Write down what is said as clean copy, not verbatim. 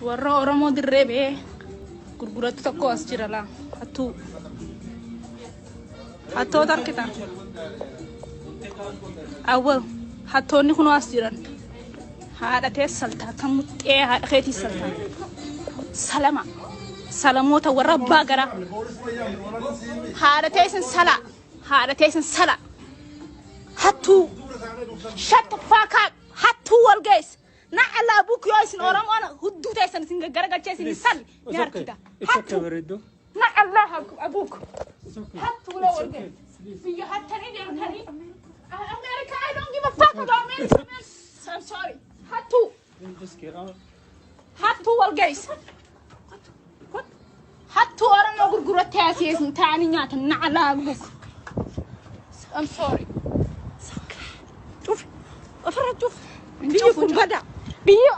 Warra Oromoo dirree ba'ee gurgurattu tokko as jira laa. Hattuu. Hattoota harkita. Awwal hattoonni kunoo as jiran. Haadha tee saltaa kan muxxee haadha keetii saltaa. Salama. Salamoota warra abbaa garaa. Haadha teessan salaa. Haadha teessan salaa. Hattuu. Shut the fuck up. Hattuu wal geesse. Na'ala abuuk yoo isin Oromoon hudduu teessan isin gaggaragalchee isin sal ni harkita. It's okay, Hattuu. bareedduu. Na'ala abuuk. It's okay. Hattuu la wal geesse. Biyya hattanii deemtanii. America, I don't give a fuck about America, man. I'm sorry. Hattuu. Just get out. Hattuu wal geesse. Hattuu Oromoo gurgurattee asii isin taa'anii nyaatan na'ala abuuk. I'm sorry. Cufi. Ofirra cufi. Hin Biyyi cufu, kun cufu. bada. Biyyi